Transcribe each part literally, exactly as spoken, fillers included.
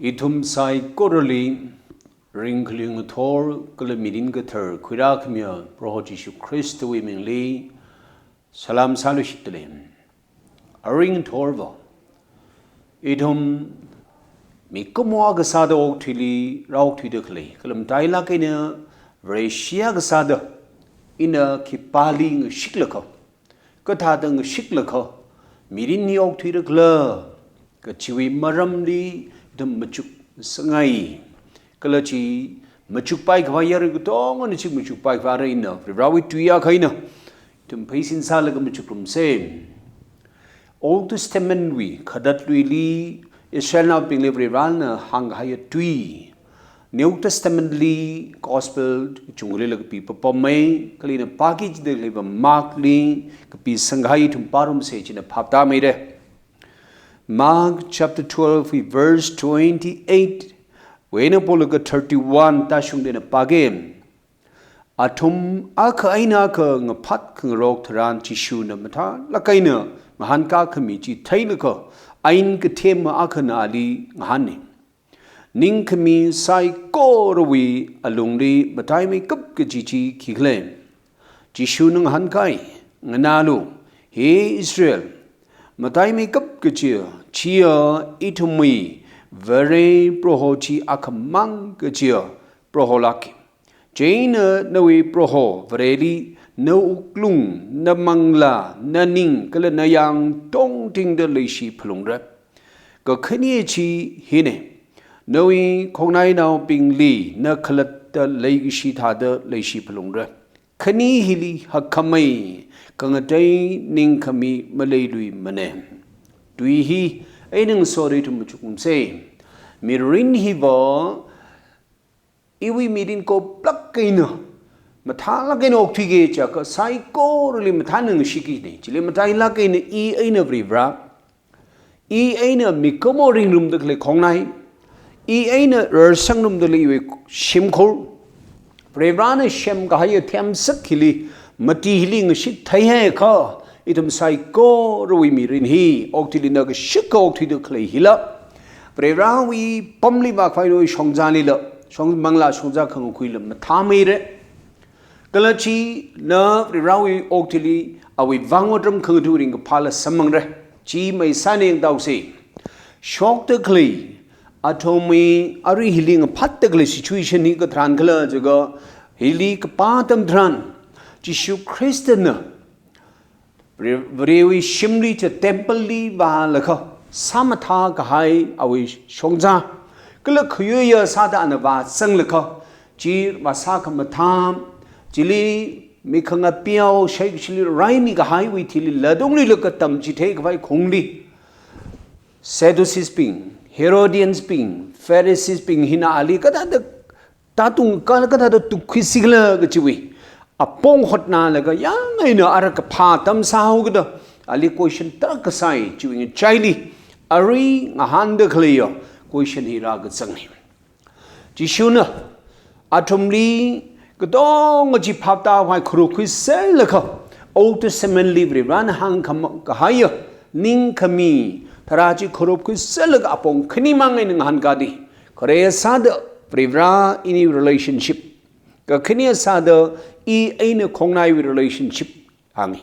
Ithum saikorali ringkhaling ngathor kala mirin kathar khuirākhamiya Proho Jishu Khristawui mingli salam sāluishitdalei. Aring ngathorva, ithum mikumo akha sāda okathuili rāokthuida khalei, kala matailāk eina Vareshi akha sāda ina khipāli ngashiklaga, kathāda ngashiklaga mirin hi okthuirakhala kajiwui maramli ithum machuksangngai. Kala chi machukpai khavai yarui katongana chi machukpai khavai rāra eina, Varivarawui tui akha eina ithum pheisin sālaga machukrumsei. Old Testament wui khatatluili Israelnaobingli Varivarana hāngkahaiya tui, New Testament li Gospel chungli la kapipapammei, kala ina pāki jida khaleiva Mark li kapisangkahai ithum pārumsei, china phaptāmeira. Mark chapter twelve verse twenty-eight wui eina polaga thirty-one tāshungda ina pāga. Athum akha eina akha ngaphat khangarok tharan Jishuna mathālāk eina ngahānkākhami chi theilaga ain kathema akhana ali ngahāna. Ningkhami saikorawui alungli mataimeikap kaji chi khikhala? Jishuna ngahānkai, nganālu, he Israel, mataimeikap kajiya, chiya ithumwui Vare Proho chi akhamang kajiya Proholāka. Chieina nawui Proho Vareli na wuklung, na manglā, na ning kala na yāng tongtingda leishi phalungra. Kakhane chi hina, nawui khongnainaobingli na khalatta leikashi thāda leishi phalungra. Khani hili hakkhamei, khangatei ningkhami maleiluimana. Tui hi eina ngasora ithum machukrumsei. Mirin hiva iwui mirin koplāk eina mathālāk eina okthuiki jiakha saikorali mathānangshiki na. Chili matailāk eina i eina Varivara, i eina mikumo ringrumda khalei khongnai, i eina rarsangrumda khalei iwui shimkhur, Varivarana semkahaiya themsak hili, mati hili ngashit thei haiakha, ithum saikorawui mirin hi okathuili na kashika okthuida khalei hila, Varivarawui pamli vākhavai nawui shongzālila, shong manglā shongzā khangakhuila mathāmeira. Kala china Varivarawui okathuili awui vang otram khangatha ringkaphāla samphangra. Chi maisāna yangtausei. Shokda khalei, athumwui arui hili ngaphatda khalei situation hi katharan khala jiakha, hili kapā atam tharan Jishu Khristana Vare, Varewui shimli chi temple li vālaga sāmathā kahai awui shongzā, kala khayuiya sāda ana vāzanglaga, chi vāsā khamathā, chili mi khangapeo shaikashili raimi kahaiwui thili ladunglila katam chithei khavai khongli, Sadducees bing, Herodians bing, Pharisees bing hina ali kathāda tātung kala kathāda tukkhuisi khala kajiwui apong hotnālaga yāng eina ara kaphā atam sāhaokida, ali question tarākha sāi. Chiwui ngachaili arui ngahānda khaleiya question hi rākazangna. Jishuna athumli katonga chi phaptākhavai khurup khuiserlaga, Old Testament li Varivarana hāngkham kahaiya ningkhami tharā chi khurup khuiserlaga apong khanimang eina ngahānkāda, khare sāda Varivara ini relationship, kakhane sāda i eina khongnaiwui relationship hānga.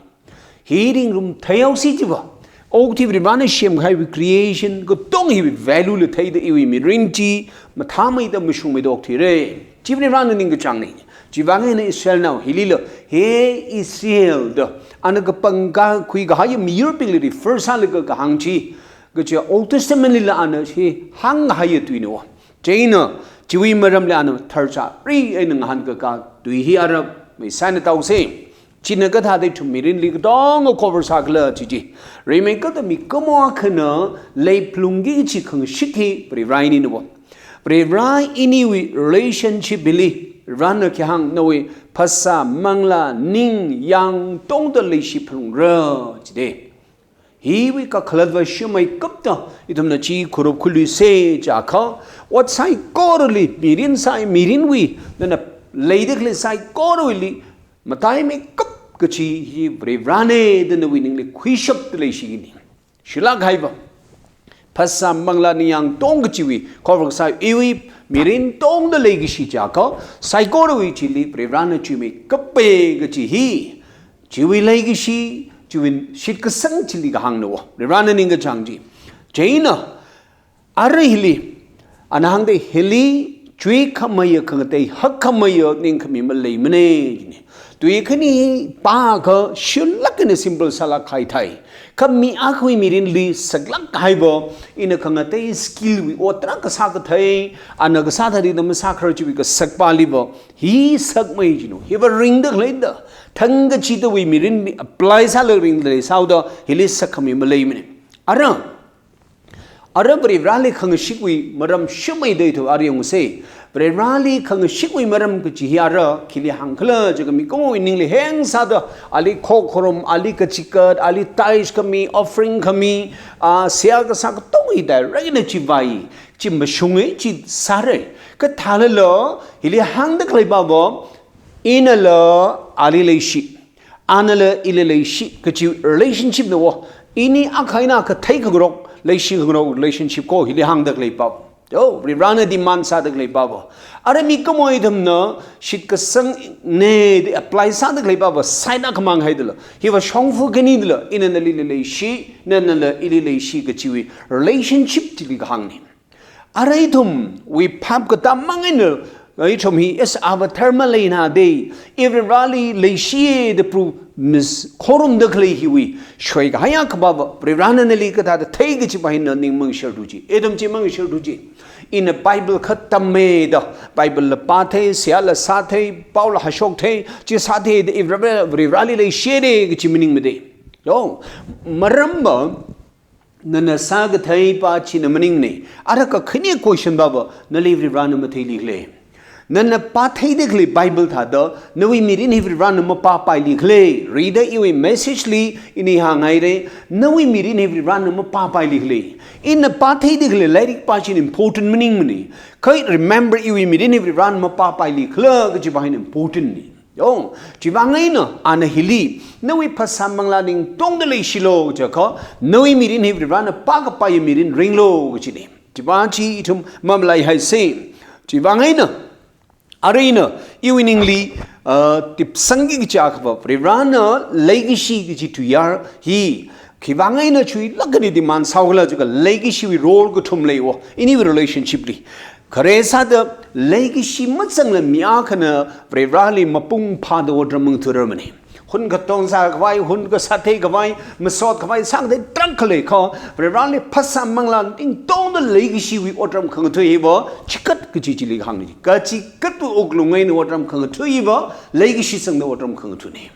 Hi ringrum theihaosi chiva, okathui Varivarana semkahaiwui creation katonga hiwui value la theida iwui mirin chi mathāmeida mashungmeida okthuira. Chi Varivarana ningkachāngna. Chiwui vang eina Israelnao hilila, he Israel da, ana kapangkakhui kahaiya miyurbingli refer sālaga kahāng chi, kaja Old Testament lila ana hi hāngkahaiya tuina. Chieina chiwui maramli ana tharchari eina ngahānkakā tui hi ara maisāna tausei. China kathāda ithum mirinli katonga cover sākhala chi chi. Rimeikapta mikumo akhana leiphalungki kaji khangashik hi Varivara inina. Varivara iniwui relationship hili, Varivarana khi hāng, nawui phasā, manglā, ning, yāng tongda leishi phalungra jida. Hiwui kakhalatva shimeikapta ithumna chi khurup khuiluisei jiakha, ot saikorali, mirin sai, mirinwui, nana leida khalei saikorawuili mataimeikap kachi hi Varivarana da nawui ningli khuishapda leishina. Shilāk haiva, Phasā manglā ningyāng tong kachiwui, cover kasā iwui mirin tongda leikashi chiakha, saikorawui chili Varivarana chuimi kape kachi hi, chiwui leikashi, chiwui shitkasang chili kahāngna wo. Varivarana ningkachāng chi. Chieina, ara hili, ana hāngda hili, chuikhameiya khangatei hakkhameiya ningkhami maleimana, jina. Tui khani hi pākha shulak eina simple sālak kahai thai. Kha mi akhawui mirinli saklak kahaiva, ina khangatei skill wui ot tarākha sākathei, ana kasā thāda masākharar chiwui kasak pāliva, hi sakmei jinu. Hiva ringda khaleida, thangkachidawui mirinli apply sālaga ringda leisāhaoda, hili sakkhami maleimana. Ara, ara Varivarali khangashikwui maram shumai dai thu ariyang se. Varivarali khangashikwui maram kachi hi ara, khili hāngkhala jiakha mikumowui ningli heng sāda, ali khokharum, ali kachikat, ali tithe khami, offering khami, a, seihā kasā katonga hi direct eina chivai, chi mashunga chi sāra. Kathālala, hili hāngda khalei pāva, inala ali leishi, anala ili leishi, kachi relationship na wo. Ini akha eina akha theikhangarok, leishikhangarok relationship ko hili hāngda khalei pāva. Yo, Varivarana demand sāda khalei pāva. Ara mikumo ithumna, shitkasang eina da apply sāda khalei pāva, side akhamang haidala. Hiva shongfa khanidala, ina nali leishi, nanala ili leishi kachiwui relationship chili kahāngna. Ara ithumwui phap katāmang eina, ithum hi, yes, ava dharma leina dei, i Varivarali leishiya da prove miss khorumda khalei hiwui, shoikahai akha pāva, Varivarana nali kathāda thei kachi pā hina ning mangashar thuji, ithum chi mangashar thuji. Ina Bible kha tammida, Bible la pāthei, seihāla sāthei, paola hashokthei, chi sātheida i Varivara-, Varivarali leishira kachi maningmana. Yo, maramva, nana sākathei pā china maningna. Ara kakhane question pāva, nali Varivarana matheili khala? Nana pātheida khalei Bible thāda, nawui mirin hi Varivarana mapāpaili khala? Rida iwui message li ini hānghaira, nawui mirin hi Varivarana mapāpaili khala? Ina pātheida khalei lairik pā china important maningmana. Kha remember iwui mirin hi Varivarana mapāpaili khala kachi pā hina important na. Yo, chivang eina, ana hili, nawui phasā manglā ningtongda leishilu jiakha, nawui mirin hi Varivarana pākapaiya mirin ringlu kachina. Chi pā chi ithum mamalaihaisa. Chivang eina, ara ina, iwui ningli, uh, tipsangki kachi akhava, Varivarana leikashi kachi tuiyār hi, khivang eina chuilak eina demand sāhaokhala jiakha leikashiwui role kathum lei wo, iniwui relationship li. Khare sāda leikashi mazangla mi akhana Varivarali mapung phāda otram mangathārarmana. Hun katong sākhavai, hun kasāthei khavai, masot khavai, sākathei tarākha lei kha, Varivarali phasā manglā ningtongda leikashiwui otram khangatha hiva, chikat kachi chili kahāngna. Kachikatwui wuklung eina otram khangatha hiva, leikashi zangda otram khangathana.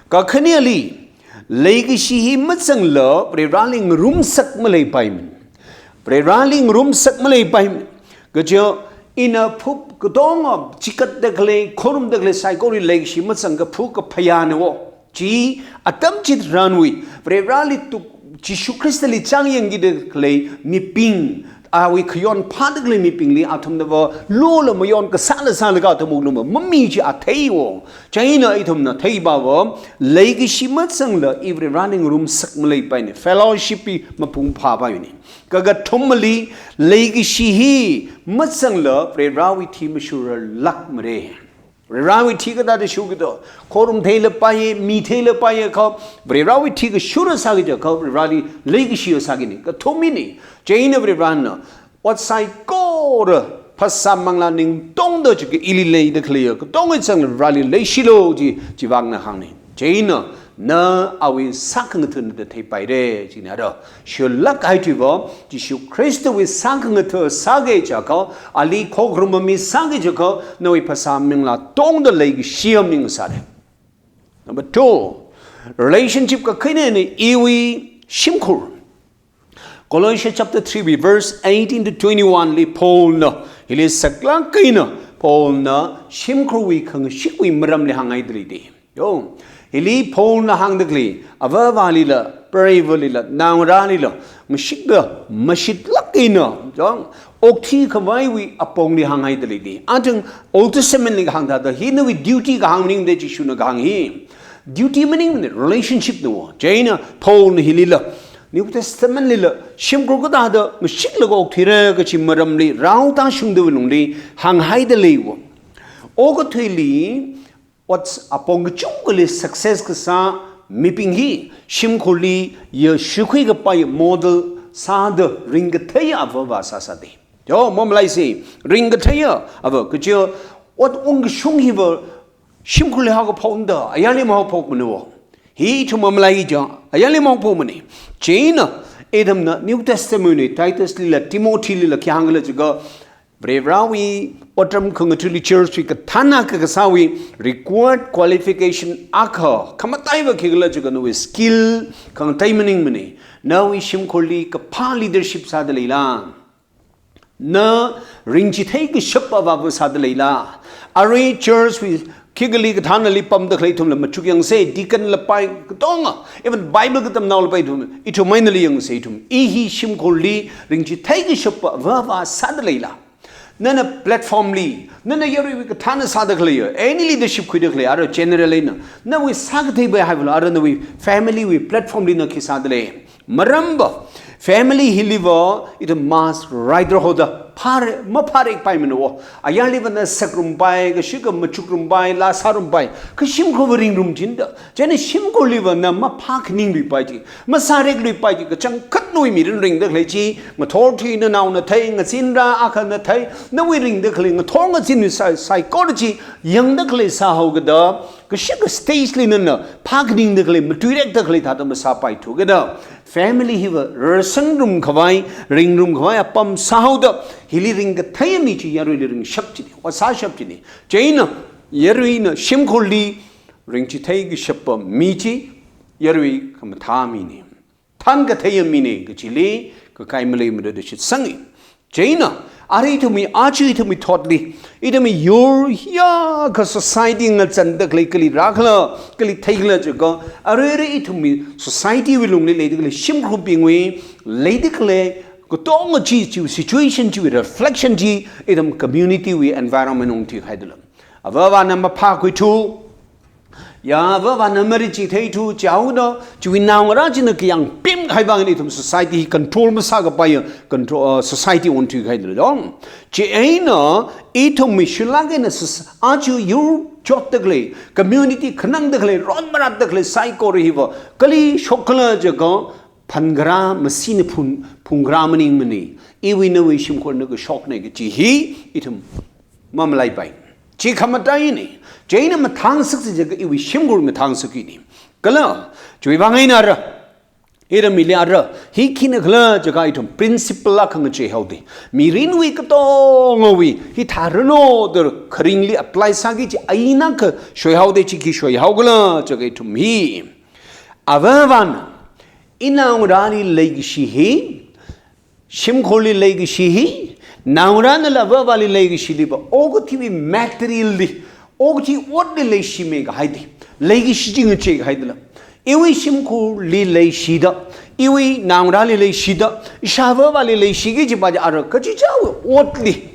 Kakhaneli, leikashi hi mazangla Varivarali ngarumsak maleipaimana. Varivarali ngarumsak maleipaimana. Kaja ina phup katonga chikatda khalei, khorumda khalei saikora leikashi mazangakha phu kaphayāna wo. Chi atam chitharanwui, Varivarali tuk, Jishu Khristali chāngyangkida khalei mibing, awui khayon phāda khalei mibingli athumnava, lola mayon kasāla sālaga athum wuklungva mami chi athei wo. Chieina ithumna thei pāva, leikashi mazangla i Varivarali ngarumsak maleipaina, fellowship hi mapung phāpaina. Kakathumali, leikashi hi mazangla Varivarawui thi mashurarlākmara. Varivarawui thi kathāda shukida, khorum theilapaiya, mi theilapaiya kha, Varivarawui thi kashura sāki jiakha, Varivarali leikashi sākina, kathum hina. Chieina Varivarana, ot saikora, phasā manglā ningtongda jiakha ili leida khaleiya, katonga zangla Varivarali leishilu ji, chivangna hāngna. Chieina, na awui sākhangatha nada theipaira, china ara. Shulak kahai chiva, Jishu Khristawui sākhangatha sāki jiakha, ali khokharum mi sāki jiakha, nawui phasā manglā tongda leikashi mi ngasāra. Number two, relationship kakhanena iwui shimkhur. Colossians chapter three wui verse eighteen to twenty-one li Paulna, hili saklak eina Paulna shimkhurwui khangashikwui maramli hānghaida lei da. Yo, hili Paulna hāngda khalei, avāvalila, preivalila, naongarālila, mashikda, mashitlak eina, yo, okathui khavaiwui apongli hānghaida lei da. Athang Old Testament li kahāng thāda, hi nawui duty kahāng maningmana, Jishuna kahāng hi. Duty maningmana, relationship na wo. Chieina Paulna hilila, New Testament lila shimkhur kathāda mashiklaga okthuira kachi maramli, rao tāshungda lungli hānghaida leiya. Okathuili, ot apong kachungkhali success kasā mibing hi shimkhurli ya shikhui kapai model sāda ringkathei avāva sāsāda. Yo, mamalaisi, ringkathei ava, kachi ot ungkashung hiva shimkhurli haokaphokda, ayarli mahaophokmana. Hi ithum mamalai ja, ayarli mahaophokmana. Chieina, ithumna New Testament li, Titus lila, Timothy lila khi hāngkhala jiakha, Varivarāwui otram khangathali church wui kathāna kakasāwui required qualification akha khamataiva khikhala jiakha nawui skill khangatei maningmana. Nawui shimkhurli kaphā leadership sāda leila? Na ringchithei kashap avāva sāda leila? Arui church wui khikali kathānali pamda khalei ithumla machukyangsa, deacon lapai katonga, even Bible katamnao lapai ithum, ithum einali yangsa ithum. I hi shimkhurli ringchithei kashap avāva sāda leila? Nana platform li, nana yaruiwui kathāna sāda khalei, any leadership khuida khalei, ara general eina, nawui sākathei bai haivala, ara nawui family wui platform li na khi sāda lei? Maramva, family hiliva, ithum mass rider hoda, phare, maphare paimana. Ayarliva na sakrumpai, kashika machukrum pai, laa sārum pai, kha shimkhurva ringrum chinda. Chieina shimkhurliva na maphākhaningluipai chi, masārekluipai chi, kachangkhat nawui mirin ringda khalei chi, ngathor thuina naona thei, ngazin rā akhana thei, nawui ringda khalei ngathor ngazinwui sai, saikora chi yangda khalei sāhaokida, kashika stage li nana phākhaningda khalei, matuirekda khalei thāda masāpaithu kida, family hiva rarsangrum khavai, ringrum khavai apam sāhaoda, hili ringkathei mi chi yaruili ringshap china, ot sāshap china. Chieina yaruina shimkhurli ringchithei kashapa mi chi yarui khamathā mina, thānkathei mina kachili kakai maleimada da shitsanga. Chieina, ara ithumwui, aja ithumwui thotli, ithumwui yur hiya kha society ngazanda khalei kali rākhala, kali theikhala jiakha, arui arui ithumwui society wui lungli leida khalei shimkhurbingwui leida khalei katonga chi, chi situation chi, reflection chi, ithum community wui environment ungthui haidala. Avāvana maphākhuithu, ya, avāvana marichitheithu, chaona, chiwui naongarā china kayang pim kahai vang ithum society hi control masākapai, control, uh, society ungthui haidala dong. Chieina ithumwui shilak eina soc-, aja yur chotda khalei, community khanangda khalei, ron maratda khalei saikora hiva kali shokkhala jiakha, phangarā masina phung, phungarā maningmana. Iwui nawui shimkhurna kashokna kachi hi ithum mamalaipai. Chi khamataina. Chieina mathāngasaksi jiakha iwui shimkhur mathāngasakina. Kala, chiwui vang eina ara, ithum mili ara, hi khina khala jiakha ithum principle akha ngacheihaoda, mirinwui katongawui hithāranu da kharingli apply sāki kachi aina akha shoihaoda, chi khi shoihaokhala jiakha ithum hi, avāvana inaongarāli leikashi hi, shimkhurli leikashi hi, naongarānala avāvali leikashiliva okathuiwui material li, okathui otli leishimei kahaida, leikashi chi ngachei kahaidala. Iwui shimkhurli leishida, iwui naongarāli leishida, ishāvāvali leishiki kajipa chi ara kachichāwui otli,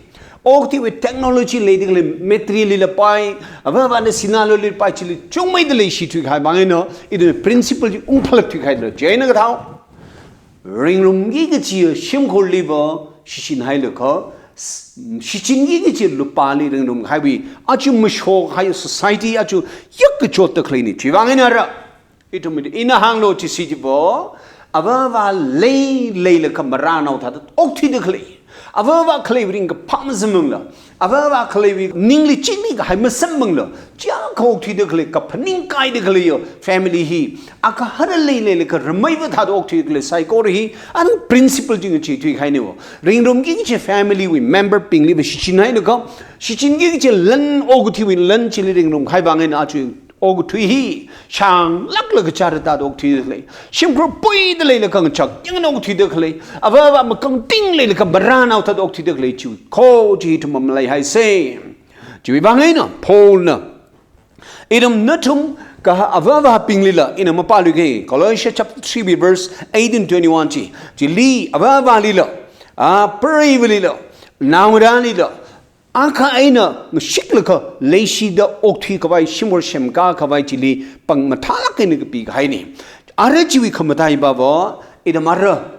okathuiwui technology leida khalei material lila pai, avāvana sinā lolipai chili chungmeida leishithui kahai vang eina, ithum principle chi ungphālakthui kahaidala. Chieina kathāo, ringrumki kachi shimkhurliva shichinhailaga, s-, shichinki kachi lupāli ringrum kahaiwui, aja mashokhai society aja yak kachotda khaleina. Chiwui vang eina ara, ithum ina hānglu chisi chiva, avāva lei, leilaga marānao thāda okthuida khalei, avāva khaleiwui ringkaphā mazammangla, avāva khaleiwui ningli chingni kahai mazammangla, chiakha okthuida khalei, kaphaning kaida khaleiya family hi, akha hara lei, leilaga rameiva thāda okthuida khalei saikora hi, ana principle chi ngacheithui kahaina. Ringrumki kachi family wui member bingliva shichinhailaga, shichinki kachi lan, okathuiwui lan chili ringrum kahai vang eina aja okathui hi shānglāklaga chara thāda okthuida khalei, shimkhur puida leilaga ngachak yangna okthuida khalei, avāva makangting leilaga marānao thāda okthuida khalei chi kho chi ithum mamalaihaisa. Chiwui vang eina Paulna, ithum nathum kaha avāvabinglila, ina mapāluiki, Colossians chapter three verse eighteen, twenty-one chi, chili avāvalila, a, preivalila, naongarālila, akha eina ngashiklaga leishida okthui khavai, shimkhur semkā khavai chili pāng mathālāk eina kapi kahaina. Ara chiwui khamataiva va, Ina mara,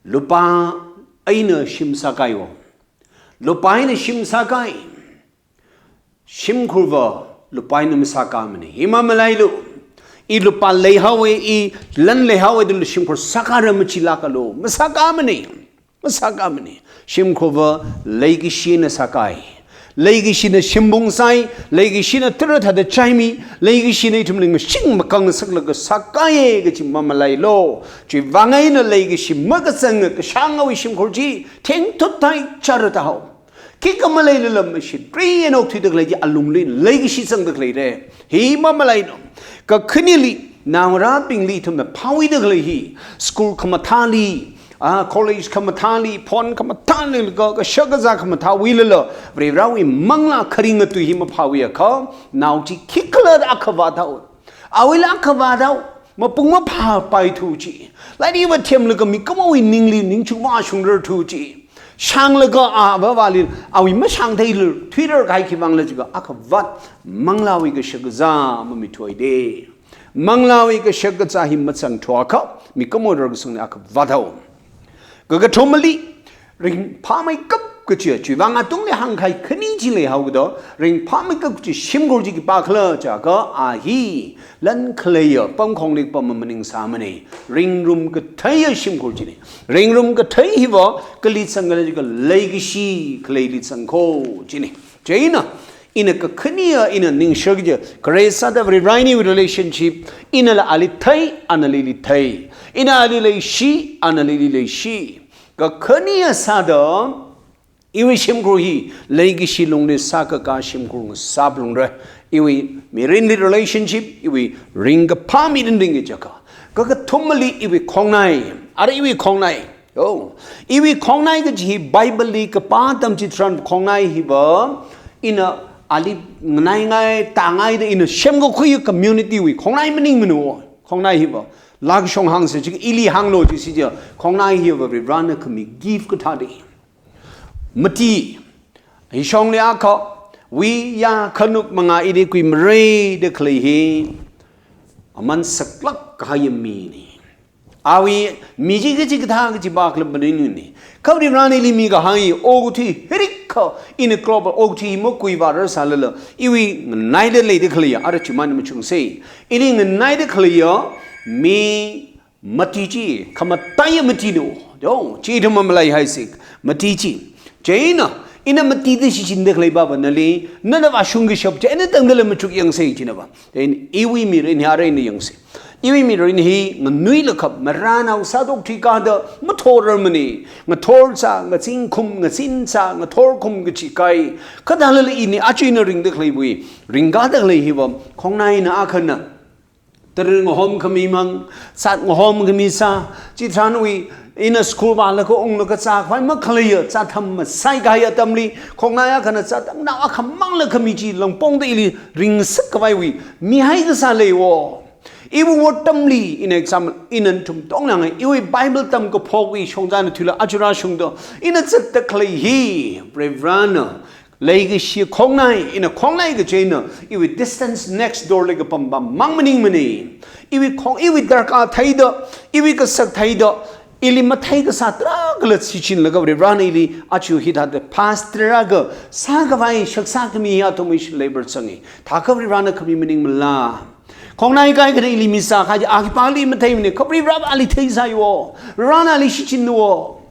lupā eina shim sākaiwo. Lupā eina shim sākai. Shimkhurva lupā eina masākamane. Hi mamalailu. I lupā leihaowe, i lan leihaowe da shimkhur sākara machilākalu. Masākamane. Masākamane. Shimkhurva leikashina sākai. Leikashina shimbung sāi, leikashina tara thāda chaimi, leikashina ithumli ngashing makang saklaga sākaiye kachi mamalailu. Chiwuivang eina leikashi makazanga kashāngawui shimkhur chi, thengtut thai chara tahao. Khikha maleilala mashitri eina okthuida khalei chi alungli leikashi zangda khaleire. Hi mamalainu. Kakhaneli, naongarābingli ithumna phāwuida khalei hi, school khamathāli, ah, college khamathāli, phone khamathāli, ka, kashak kazā khamathāwuilala, Varivarāwui manglā kharinga tui hi maphāwui akha, nao chi khikhala akha vāthao. Awuila akha vāthao, mapung maphāpaithu chi. Laini va themlaga mikumowui ningli ningchuk vāshungrarthu chi. Shanglaga a vāvāli, awui mashangtheilu, thuirar kahai khiwuivangla jiakha akha vāt manglāwui kashak kazā mamithuide. Manglāwui kashak kazā hi mazangthuakha, mikumo rarkasangli akha vāthao. Kakathumali, ringphāmeikap kachi, chiwuivang atungli hāngkahai khani chi leihaoda, ringphāmeikap kachi shimkhur chi khipākhala jiakha a hi, lan khaleiya pamkhongli pam maningsāmane. Ringrum katheiya shimkhur chine. Ringrum kathei hiva kali zangkhala jiakha leikashi khaleili zangkho chine. Chieina, ina kakhaniya, ina ningshar kaja, khare sāda Varivarā eina relationship, inala ali thei, anala ili thei. Ina ali leishi, anala ili leishi. Kakhaniya sāda, iwui shimkhur hi, leikashi lungli sākaka shimkhur ngasāphalungra. Iwui mirinli relationship, iwui ringkaphā mirin ringi jiakha. Kakathumali iwui khongnai, ara iwui khongnai. Oh, iwui khongnai kaji hi Bible li kapā atam chitharan khongnai hiva, ina ali nganaingai, tāngaida ina semkakhui community wui khongnai maningmana. Khongnai hiva, lākashong hāngsa chi, ili hānglu chi si ja, khongnai hiva Varivarāna khami gift kathāde. Mati, hishongli akha, wi ya khanuk manga ili kuimareida khalei hi, aman saklāk kahaiya mine. Awui mi chi kachi kathā kachi bak lam maningne. Kha Varivarāna ili mikahai okathui hi rikha, ina global okathui hi makuivārar sālala, iwui nganaida leida khaleiya, ara chimang machungse. Ili nganaida khaleiya mi mati chi, khamataiya matine. Yo, chi ithum mamalaihaise, mati chi. Chieina, ina matida shichinda khalei baba nali, nana vāshung kashap chi, ina tangdala machuk yangse china ba. Then, iwui mirin hi ara ina yangse. Iwui mirin hi nganuilakha, marānao sāthukthui kada, mathorarmane, ngathor sā, ngazin khum, ngazin sā, ngathor khum kachi kai. Kha thālala ini, aja ina ringda khaleiwui, ringkada khalei hiva, khongnaina akhana. Tara ngahom khami mang, zat ngahom khami sā, chitharanwui, ina school vālaga unglaga zākhavai makhaleiya, zātham masai kahai atamli, khongnai akhana zātangnao akhamangla khami chi langpongda ili ringsak khavaiwui, mihai kasā leiwo. Iwui atamli, ina example, ina nathum tongnangai, iwui Bible tamkaphokwui shongzan thuila aja rāshungda, ina zatda khalei hi, Varivarāna, leikashi khongnai, ina khongnai kachi eina, iwui distance next door li kapam pam mang maningmane. Iwui khong, iwui darkar theida, iwui kasak theida, ili mathei kasā tarākhala shichinlaga Varivarāna ili aja hithāda pastor akha sākhavai shakzā khami hi athumwui shilabor zange. Thākha Varivarāna khami maningmala. Khongnai kaikhana ili mi sākahai, a khipāli matheimane, kha Varivarā ali theisaiwo, Varivarāna ali shichinwo.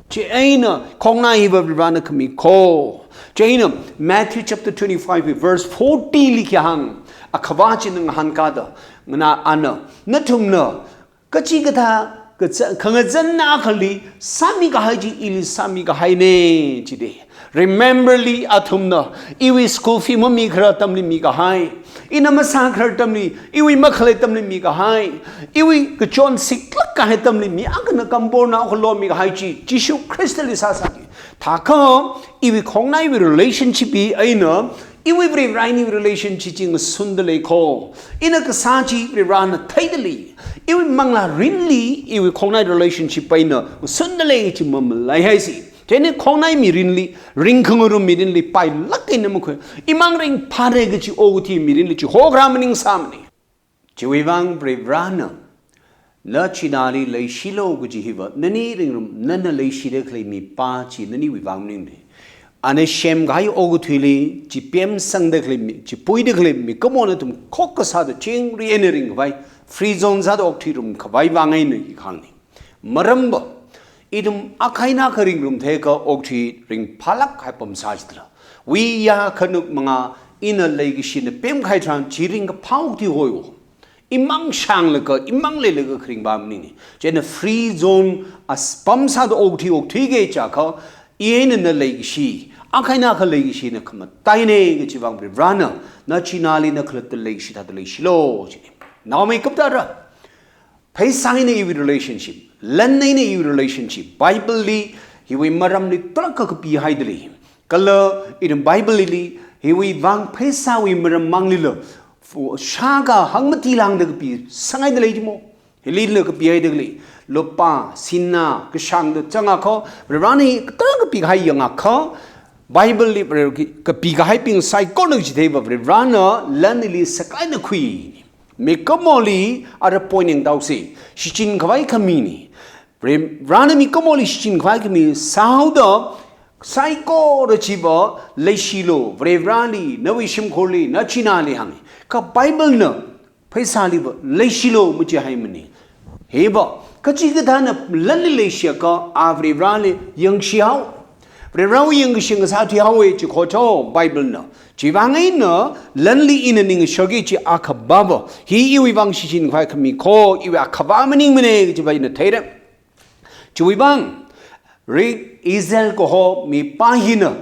Chieina, khongnai hiva Varivarāna khami kho. Chieina, Matthew chapter twenty-five, verse forty li khi hāng, akhavā chi ngahānkada, ngana ana, nathumna, kachi kathā, kaza-, khangazan akhali, sāmikahai chi ili sāmikahaine, chide. Remember li athumna, iwui school fee mamikharar atamli mikahai. Ina masākharar atamli, iwui makhalei atamli mikahai. Iwui kachon siklāk kahai atamli mi akhana kampornao khalomikahai chi, Jishu Khristali sāsāki. Thākha, iwui khongnaiwui relationship hi eina, iwui Varivarā eina relationship chi ngasunda lei kho. Ina kasā chi Varivarāna theida lei. Iwui manglā rinli, iwui khongnai relationship eina ngasunda lei chi mamalaihaise. Chieina khongnai mirinli, ringkhangarum mirinli, pailāk eina makhui. Imang ringphāre kachi okathui mirinli, chi hokra maningsāmane. Chiwuivang Varivarāna, Nachināli leishilu kaji hiva, nani ringrum, nana leishida khalei mipā chi naniwui vang maningmana. Ana semkahai okathuili, chi pemsangda khalei mi, chi puida khalei mikumona ithum khokkha sāda chingri eina ringkhavai, free zone sāda okthuirum khavai vang eina hi kahāngna. Maramva, ithum akha eina akha ringrum theiakha okthui ringphālāk kahai apam sā chitharan, wiya khanuk mangā ina leikashina pemkahai tharan chi ringkaphā okthui hoiwo. Imang shānglaga, imang leilaga kharing ba maningmana. Chieina free zone as apam sāda okthui okthuiga chiakha, i eina na leikashi, akha eina akha leikashina khamataina kachi vang Varivarana, nachināli na khalatta leishi thāda leishilu, china. Naomeikap tara. Pheisā eina iwui relationship, lan eina iwui relationship, Bible li hiwui maramli tarākha kapihaida lei. Kala ithum Bible li hiwui vang pheisāwui maram manglila, fu-, shākha hangmati lāngda kapisanghaida lei jimo. Hilila kapihaida lei. Lupā, sinā, kashāngda zangakha, Varivarana tarākha pikahai yangakha, Bible li Varivara ki-, kapikahaibing saikorana chitheiva, Varivarana lan hili sākahaina khui. Mikumoli ara point yangthusa, shichinkhavai khamina. Varivarana mikumoli shichinkhavai khami sāhaoda saikora chiva leishilu, Varivarali, nawui shimkhurli, nachināli hānga. Kha Bible na pheisāliva leishilu machihaimana. Hiva, kachikathāna lanli leishiakha, a Varivarali yangshihao. Varivarawui yangkashinga sāthuihaowa chi khocho Bible na. Chivang eina lanli ina ningshokki chi akhavāva, hi iwui vang shichinkhavai khami kho, iwui akhavā maningmana kachiva ina theira. Chiwui vang, Rick Ezel kaho mipā hina,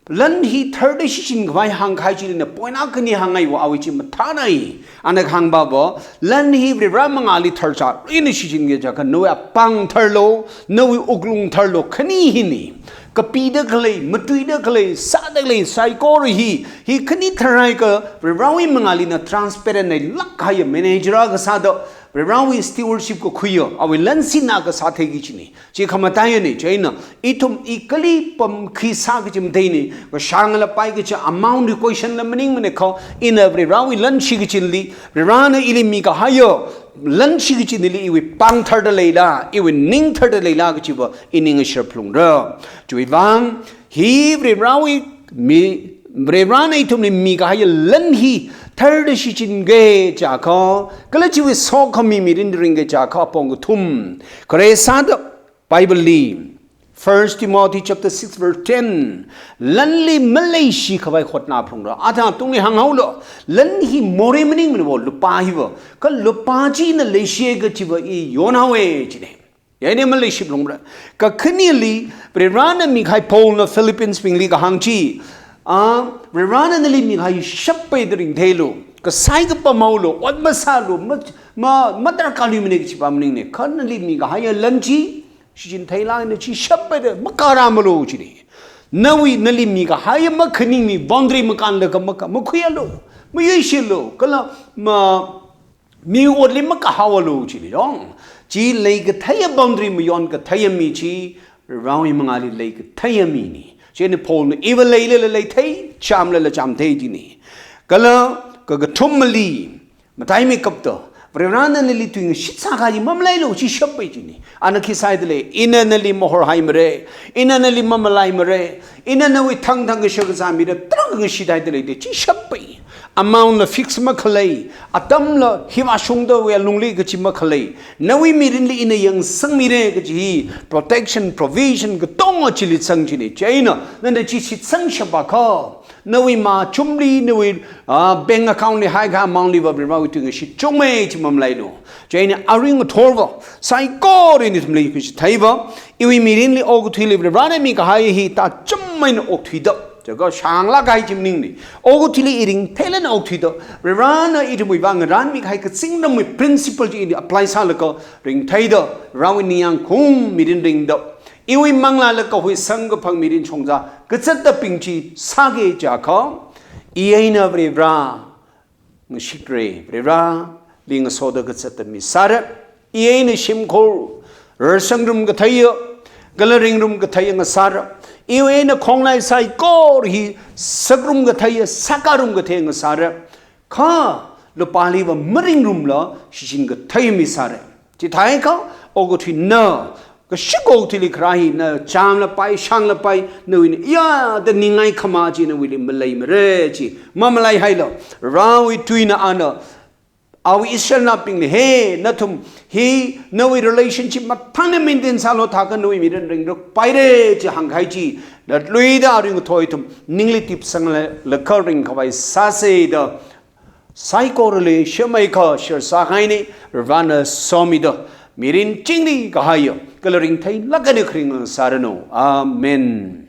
lan hi tharda shichinkhavai hāngkahai chilina point akhani hāngngaiwa, awui chi mathānai. Ana kahāng baba, lan hi Varivara mangāli tharchār eina shichinki chiakha, nawui apāng tharlu, nawui wuklung tharlu, khani hina. Kapida khalei, matuida khalei, sāda khalei, saikora hi, hi khani tharhaiakha, Varivarawui mangāli na transparent eina lāk kahaiya manager akha sāda, Varivarawui stewardship kakhuiya, awui lan sinā kasā theiki china. Chi khamataiyana, chieina, ithum i kali apam khi sā kachi matheina, kashāngla pai kachi amount li question la maningmana kha, ina Varivarawui lan shikachinli, Varivarana ili mikahaiya lan shikachinli iwui pāng tharda leila, iwui ning tharda leila kachiva i ningshar phalungra. Chiwui vang, hi Varivarawui mi, Varivarana ithumli mikahaiya lan hi tharda shichinki chiakha, kala chiwui sokhami mirin ringki chiakha apong kathum. Khare sāda Bible li, First Timothy chapter six verse ten, lanli maleishikhavai hotna phalungra. Athang tungli hānghaolu, lan hi morei maningmana wo, lupā hiva. Kha lupā china leishiya kachiva i yonhaowa china. Yaina maleishi phalungra. Kakhaneli, Varivarana mikahai Paulna Philippians bingli kahāng chi, a, Varivarana nali mikahai shappaida ringtheilu, kasai kapam haolu, ot masālu, ma, ma, madarkar luimana kachiva maningmana. Kha nali mikahaiya lan chi shichin theilāk eina chi shappaida makāramalu china. Nawui nali mikahaiya makhaningmi boundary makānlaga maka, makhuialu, mayuishilu, kala ma, mi otli makahaoalu china yong. Chi leikatheiya boundary mayonkatheiya mi chi, Varivarawui mangāli leikatheiya mina. Chieina Paulna iva leilala leithei, chāmlala chāmthei china. Kala kakathumali, mataimeikapta, Varivarana nali tuingashit sākahai mamalailu, chi shappai china. Ana khi sāhaida lei, ina nali mahorhaimara, ina nali mamalaimara, ina nawui thangthang kashak kazā mida, tarākha ngashithaida lei da, chi shappai. Amount la fix makhalei, atamla hiva shungda wui alungli kachi makhalei. Nawui mirinli ina yangsangmira kachi hi, protection, provision, katonga chili zang china. Chieina, nana chi shitsang shapakha, nawui machumli, nawui, ah, bank account li haikha amount liva Varivarawui tuingashit chungmei chi mamalailu. Chieina arui ngathorva, saikora ithumli kachitheiva, iwui mirinli okathuili Varivarana mikahai hi tacham eina okthuida, chiakha shānglāk kahai chi maningmana. Okathuili i ringtheilāk eina okthuida, Varivarana ithumwui vang ngaranmikahai kazingramwui principle chi i apply sālaga ringtheida, Varivarawui ningyāng khaung mirin ringda, iwui manglāla kahui samkaphang mirin shongza kazatabing chi sāki chiakha, i eina Varivara ngashikra, Varivarali ngasoda kazata mi sāra, i eina shimkhur, rarsangrum katheiya, kala ringrum katheiya ngasāra, i eina khongnai saikora hi sakrum katheiya, sākarum katheiya ngasāra, kha lupāliva maringrumla shichin kathei mi sāra. Chithākha okathuina kashik okathuili kharā hi na chāmlapai, shānglapai, nawuina ya da ningai khama chi nawuili maleimara chi mamalaihailu. Varewui tuina ana awui Israelnaobingli, he, nathum hi nawui relationship mathāna maintain sālu, thākha nawui mirin ringrukpaira chi hāngkahai chi, latluida aring thoi ithum ningli tipsanglaga ringkhavai sāsa da saikorali shimei kha share sākahaina. Varena somida mirin chingri kahaiya kala ringtheilāk eina kharing sāranu. Amen.